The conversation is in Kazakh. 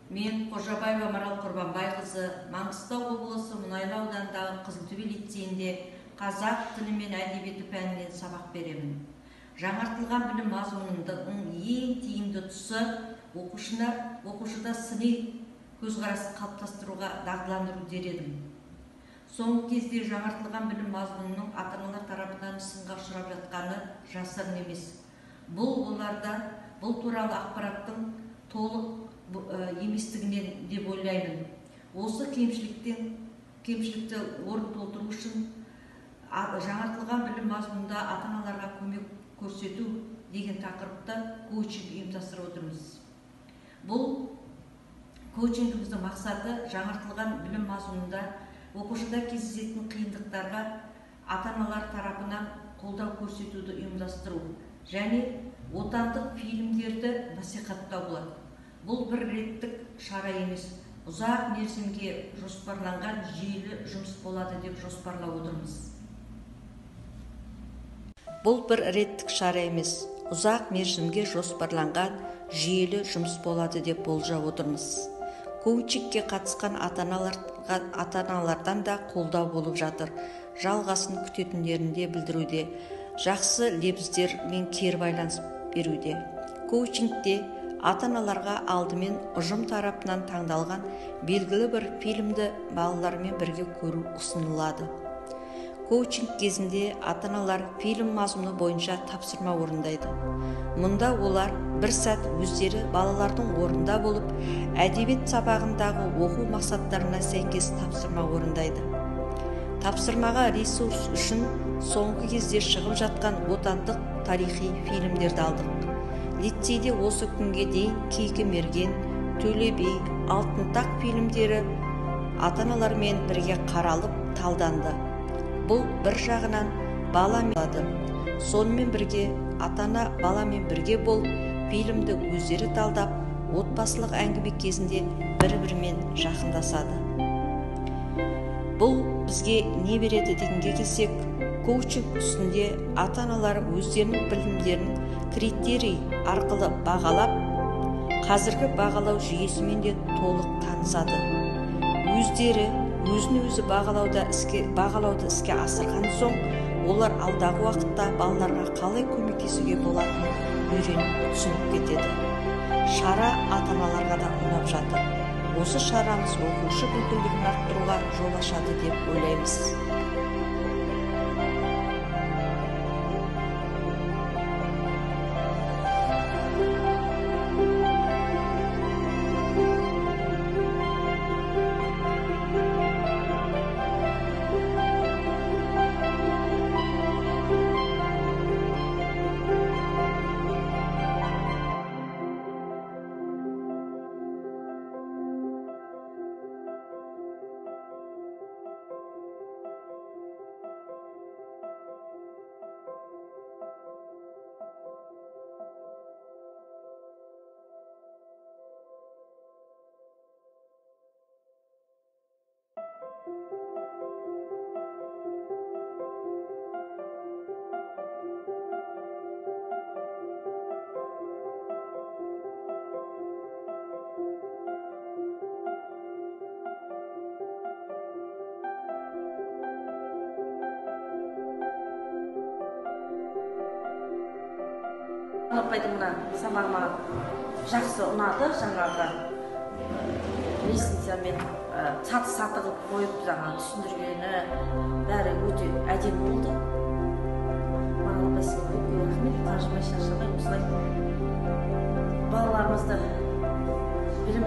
Мен Қожабаева Марал Құрбанбайқызы, Маңғыстау облысы Мұнайлы ауданындағы Қызылтөбе лицейінде қазақ тілі мен әдебиеті пәнінен сабақ беремін. Жаңартылған білім мазмұнының ең тиімді тұсы оқушыда сыни көзқарасын қалыптастыруға дағдыландыру дер едім. Соңғы кезде жаңартылған білім мазмұнының ата-аналар тарапынан сынға ұшырап жатқаны жасырын емес. Бұл оларда бұл туралы ақпараттың толық еместігінен деп ойлаймын. Осы кемшілікті орын толтыру үшін жаңартылған білім мазмұнында ата-аналарға көмек көрсету деген тақырыпта коучинг ұйымдастырып отырмыз. Бұл коучингіміздің мақсаты жаңартылған білім мазмұнында оқушыда кездесетін қиындықтарға ата-аналар тарапынан қолдау көрсетуді ұйымдастыру және отандық фильмдерді насихаттау болады. Бұл бір реттік шара емес, ұзақ мерзімге жоспарланған жүйелі жұмыс болады деп жоспарлап отырмыз. Бұл бір реттік шара емес, ұзақ мерзімге жоспарланған жүйелі жұмыс болады деп болжап отырмыз. Коучингке қатысқан ата-аналардан да қолдау болып жатыр. Жалғасын күтетіндерін де білдіруде, жақсы лебіздер мен кері байланыс беруде. Коучингте ата-аналарға алдымен ұжым тарапынан таңдалған белгілі бір фильмді балалармен бірге көру ұсынылады. Коучинг кезінде ата-аналар фильм мазмұны бойынша тапсырма орындайды. Мұнда олар бір сәт өздері балалардың орнында болып, әдебиет сабағындағы оқу мақсаттарына сәйкес тапсырма орындайды. Тапсырмаға ресурс үшін соңғы кезде шығып жатқан отандық тарихи фильмдерді алдық. Лицейде осы күнге дейін Кейкі Мерген, Төле би, Алтын тақ фильмдері ата-аналармен бірге қаралып, талданды. Бұл бір жағынан бала алады. Сонымен бірге ата-ана баламен бірге болып, фильмді өздері талдап, отбасылық әңгіме кезінде бір-бірімен жақындасады. Бұл бізге не береді дегенге келсек, коучинг үстінде ата-аналар өздерінің білімдерін критерий арқылы бағалап, қазіргі бағалау жүйесімен де толық танысады. Өздері өзін-өзі бағалауды іске асырған соң, олар алдағы уақытта балаларға қалай көмектесуге болатынын үйреніп, түсініп кетеді. Шара ата-аналарға да ұнап жатыр. Осы шарамыз оқушы мүмкіндігін арттыруға жол ашады деп ойлаймыз. Апайдың мына сабағы маған жақсы ұнады, жаңағы лестницамен саты-саты қылып қойып жаңағы түсіндіргені бәрі өте әдемі болды. Марал апай, сізге көп көп рахмет, қажымай шаршамай осылай балаларымызды білім